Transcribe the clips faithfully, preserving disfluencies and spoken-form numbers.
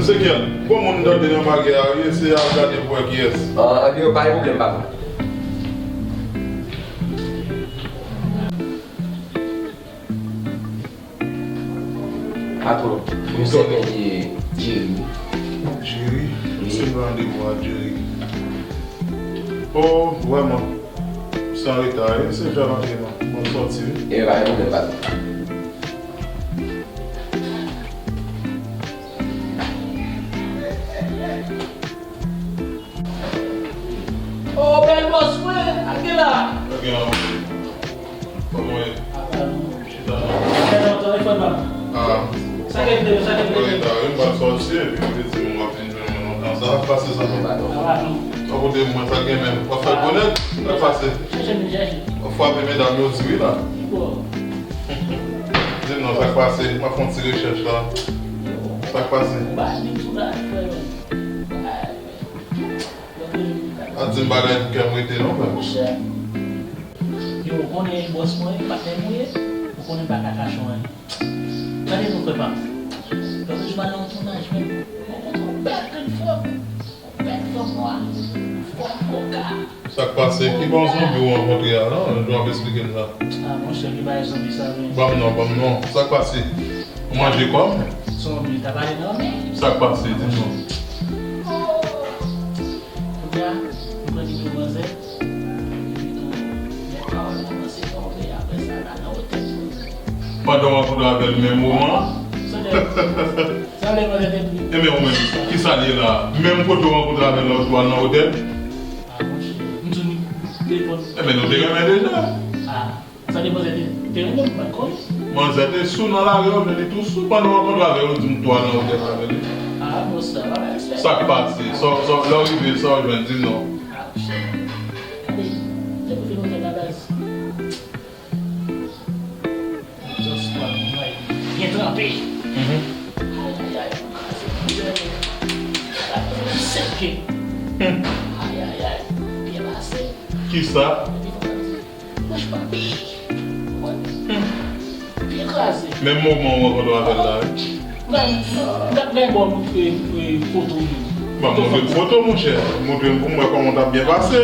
Ezekiel, gon moun tande nan bagay a, wi, eseye al gade pou wè kiyès. Ah, andeyo, pa gen pwoblèm, patwon. Patwon, mwen se Jerry. Jerry? Wi. Se randevou a Jerry. Oh, vrèman. Se an reta, wi. Se jan antre non. Mwen sòti, wi. E pa gen pwoblèm, patwon. Oh, bèl bòs mwen, Akela. Akela, kòman w ye? Apa nou. Chita la. Fè lontan, e fò n pa. Ah. Sa gen de, sa gen de. Wi, ta, wi, m pa t sòti, epi w te di m w ap vin jwenn mwen lontan. Sa ap pase sa, non? Apa nou. Sa kote mwen, sa gen menm. W ap fè bonèt, sa ap pase. Chèche m, chèche. W ap frape medam yo di wi la. Ki bò? Di m non, sa k pase? M ap fè yon ti rechèch la. Sa k pase? Ba, di m sou la, frè mwen. Ba, Pa di m bagay pou kè m rete non, frè. Monchè. Yo, ou konnen bòs mwen, patnè m ou ye. Ou konnen m pa ka kache w anyen. Gade non, frè pa m. Lòt jou m al nan yon tounaj, men mwen rankontre yon bèl grenn fanm. Yon bèl fanm nwa. Fòm koka. Sa k pase? Ki bon zonbi w rankontre a, non? Jan w ap esplike m sa. Ah, monchè, ki bagay zonbi sa, men. Ban m non, ban m non. Sa k pase? Ou manje kò m? Zonbi, ta pale nan men. Sa k pase? Di m non. Kounye a, m pran nimewo manzè. Epi tou, lè pawòl kòmanse tonbe, apre sa, l al nan wotè. Pandan w rankontre avè l menm moman? Sa lè, sa lè manzè te pli. Enben, ou menm, kisa l ye la? Menm kote w rankontre avè l la, ou al nan wotè? Ah, monchè, m di w telefòn. Enben, nou te renmen deja. Ah. Sa depann de, de, de, m pa t konnen. Manzè te sou nan lari, yo jwenn li tou sou. Pandan w rankontre avè l, ou di m tou al nan wotè avè li. Ah, bon, sa va, respè. Sa k pase? Sa, sa, lè w rive, sa w jwenn, di m non. Ah, monchè. Gade, depi w fin wotè la, baz. Just one night. Byen tranpe. Mhm. Ay, ay, ay, m kraze, monchè. Gade, m seke. Hmm. Ay, ay, ay, byen pase. Kisa? Epi, Wèch papi. Wè. Hmm. Pye kraze. Menm moman w rankontre avè l la, wi. Nan, nan, nan bò montre, e, foto w yo. Ban m montre l foto, monchè. Montre m pou m wè kòman w t ap byen pase.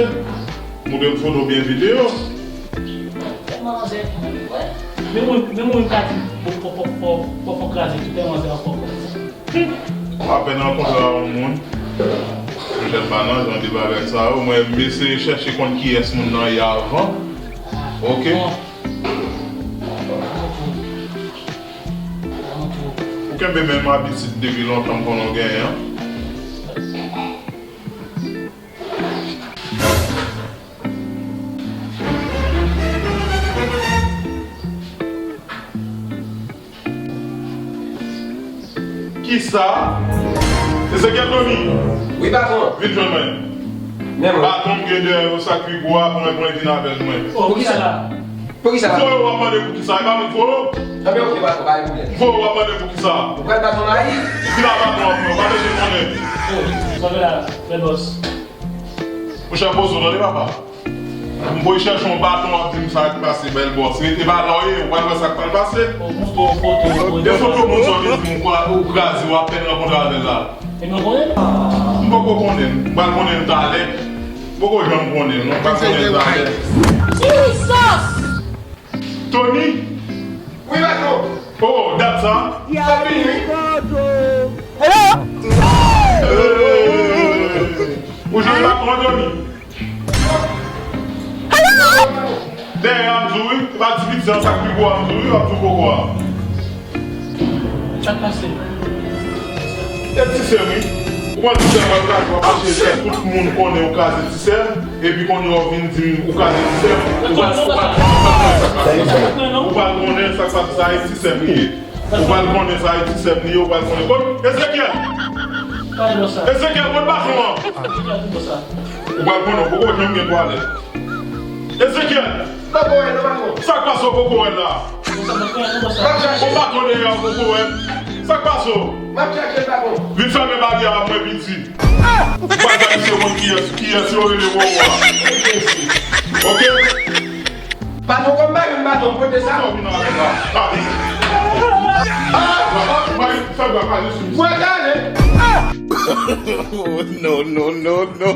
Montre m foto byen videyo. Tèlman manzè, wè. Men mwen, men mwen, m ka di, bon, pòpò, pòpò, pòpò kraze, tout tèlman manzè an pòpò. Apèn rankontre a yon moun, jèn pa nan jan de bagay sa yo, mwen m eseye chèche konn kiyès moun nan ye avan. Oke? Ou kenbe menm abitid depi lontan m konnen w genyen an. Kisa? Ezekiel Tony? Wi, patwon. Vin jwenn mwen. Men mwen. Baton m gen dèyè yo, sa k pi gwo a, pran, pran, vin avè l mwen. Oh, poukisa? Poukisa? Voye w ap mande poukisa, e pa mwen k voye w? Anben, oke, patwon, pa gen pwoblèm. Voye w ap mande poukisa. Ou pral bat yon mayi? Vin a baton w ap pran, pa bezwen konnen. Oh, sa fè la, bèl bòs. Monchè, poze w tande, papa. M voye chèche yon baton, w ap di m sa k pase, bèl bòs. Rete pa la w ye, ou pral wè sa k pral pase. Ou montre yon foto, ou... E foto moun sa w te di m ou kwa-, ou kraze, w apèn rankontre avè l la. E nou konnen l? M poko konnen l. M pral konnen l talè. M poko janm konnen l, non. M pral konnen l talè. Jesus! Tony? Wi, patwon. Oh, dat sa? Sa fini, wi. Hello? Hey! Ou jwenn patwon, Tony? Hello? Dèyè a m di w wi, e pa ti piti an, sa k pi gwo a m di w wi, w ap di w poko a. Sa k pase? E ti sè m wi. Ou konn ti sè m, w ap kraze, w ap mache fè tout moun konnen ou kraze ti sè m, epi kounye a w vin di m ou kraze ti sè m. Ou pral, ou pral, ou pral konnen sa k pase, sa e ti sè m li ye. Ou pral konnen sa e ti sè m li ye, ou pral konnen. Kot Ezekiel? Ezekiel, kot baton an? Ou pral konnen, ou poko janm gen twalèt. Ezekiel! Poko wè non, patwon. Sa k pase w poko wè la? Ou baton dèyè w poko wè. Sa k pase w? M ap chache l, patwon. Vin fèmen baryè a mwen piti. Ou pa gade se moun kiyès, kiyès yo rele Wowo a. Oke? Patwon, kòm m pa jwenn baton, m pote sa. Sa w vin avè la? Ah! Mwen, sa va pale sou mwen. Mwen gade. No, no, no, no.